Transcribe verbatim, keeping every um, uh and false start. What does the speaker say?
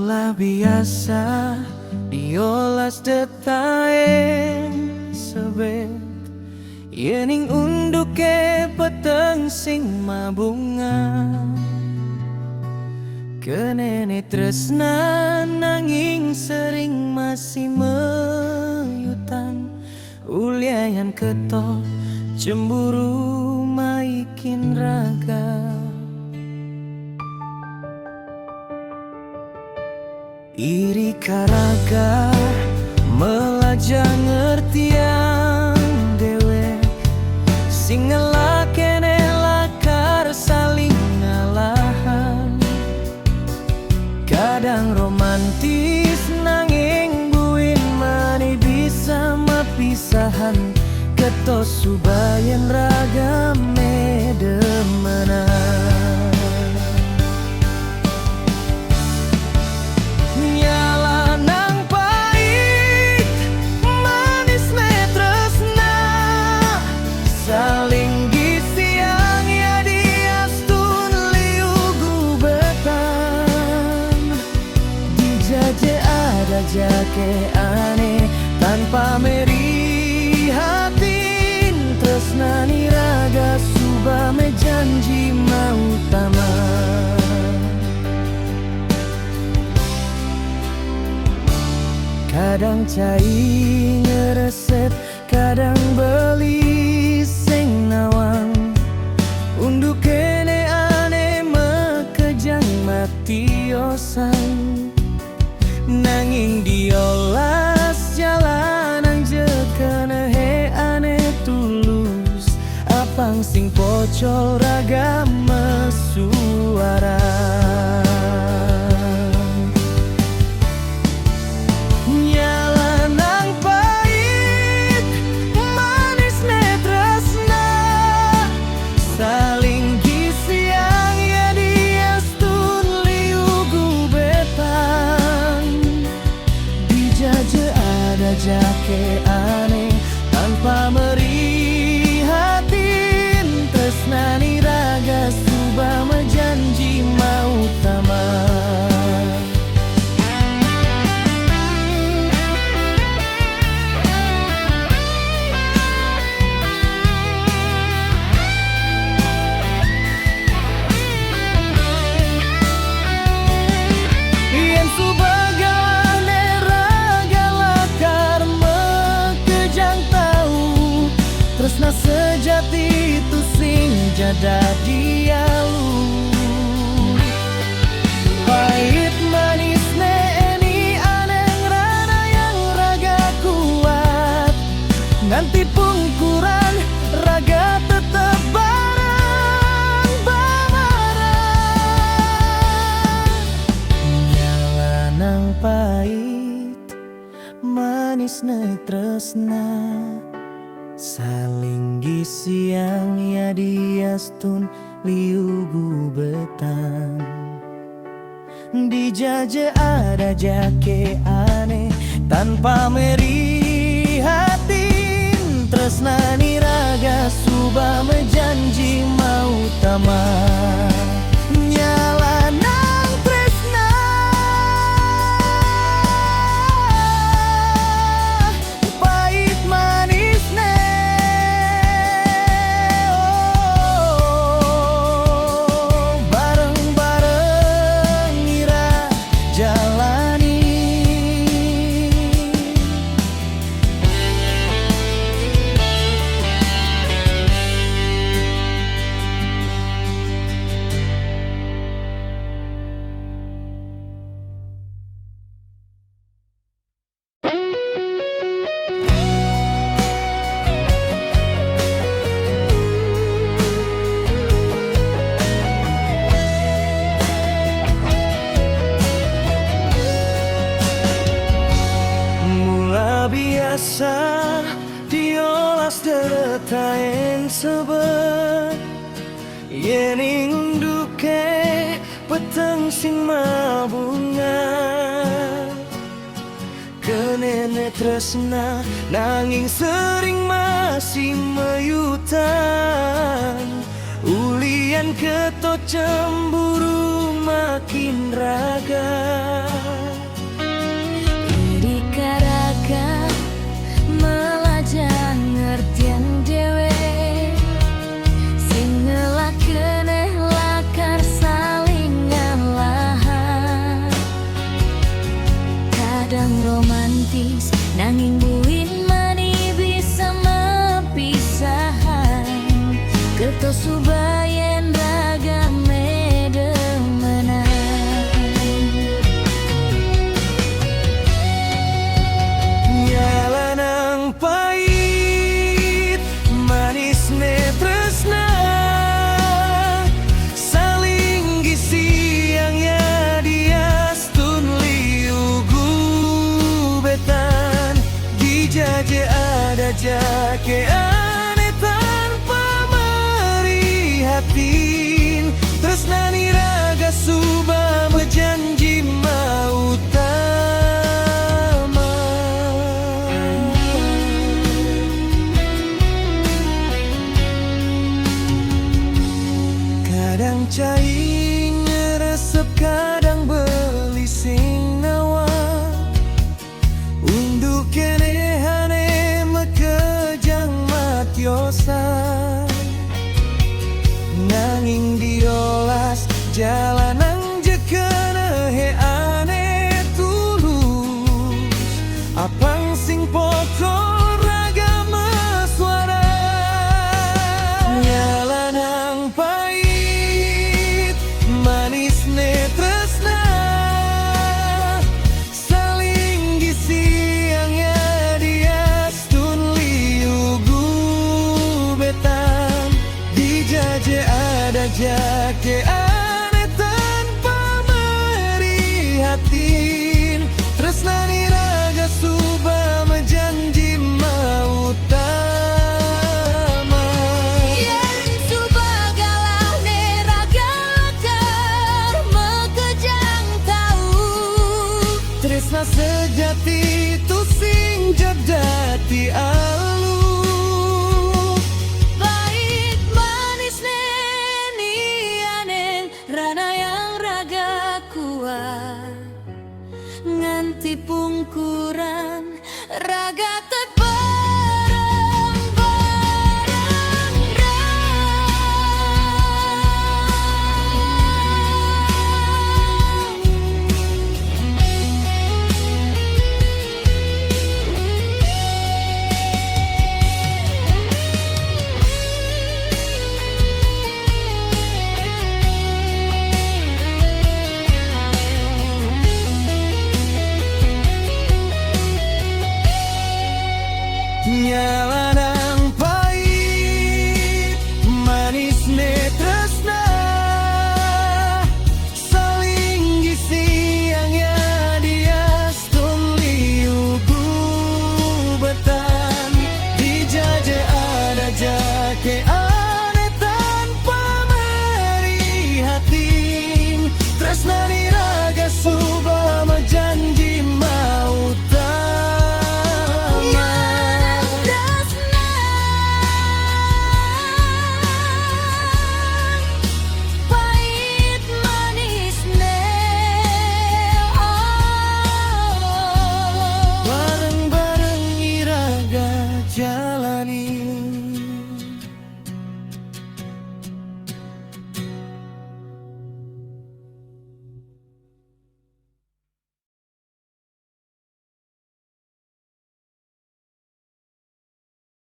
Lah biasa diolas detaen sebet, yening unduke peteng sing mabunga. Kenene tresna nanging sering masih meyutan. Ulian keto cemburu maikin raga. Iri ka raga melajah ngertian dewek, sing ngelakene lakar saling ngalahan. Kadang romantis nanging buin mani bisa mapisahan, keto subayen raga me demenan. Nyala nang pait, manisne tresna, saling gisiang ya diastun liu gubetan. Dijaje ada jake ane tanpa meri hatin, tresna ni raga suba me janji mautama. Kadang cai ngeresep, kadang beli sing nawang. Unduke ne ane mekejang matiosan. Nanging diolas jalan nang jekene he ane tulus. Apang sing pocol raga mesuara. Nyala nang pait, manisne tresna, saling gisiang ya diastun liu gubetan. Dijaje ada jake ane tanpa meri hatin, tresna ni raga suba me janji mautama. Yen suba galahne raga lakar mekejang tau, tresna sejati tu sing ja dadi alu. Pait manisne eni ane ngranayang raga kuat. Nganti pungkuran raga tetep bareng-bareng. Nyala nang pait, manisne tresna, saling gisiang ya diastun liu gubetan. Dijaje ada jake ane tanpa meri hatin, tresna ni raga suba me janji mautama. Nyala nang tresna, pait manisne, oh, bareng-bareng ira jalani. Mula biasa diolas detaen sebet, yening unduke peteng sing mabunga. Kenene tresna nanging sering masih meyutan. Ulian keto cemburu makin raga. Subaen raga me demenan. Nyala nang pait, manis ne tresna. Saling gisi yang nyadi astun liu gubetan. Di jaje ada ja ke ane tanpa merihatin. Tresna ni raga suba mejanji mautama. Kadang caing ngeresep, kadang belising nawa. Unduk kene hane mekejang matiosa. Nanging diolas jala nang jekene he ane tulus. Apang sing poto raga mesuara. Nyala nang pait, manis ne tresna. Saling gisi yang nyadi astun liu gubetan. Di jaje ada ja ke ane tanpa merihatin. Tresna ni raga suba mejanji mautama. Yen suba galah ne raga lakar mekejang tau. Tresna sejati tusing jot dati alu. Pait manis ne nianen rana yang raga kuat. Nganti pungkuran raga tet bareng-bareng. Nyala nang pait, manis ne tresna. Saling gisi yang nyadi astun liu gubetan. Di jaje ada ja ke ane tanpa merihatin. Tresna ni raga suba mejanji mautama. Tresna pait manis ne, oh. Bareng-bareng iraga jalani.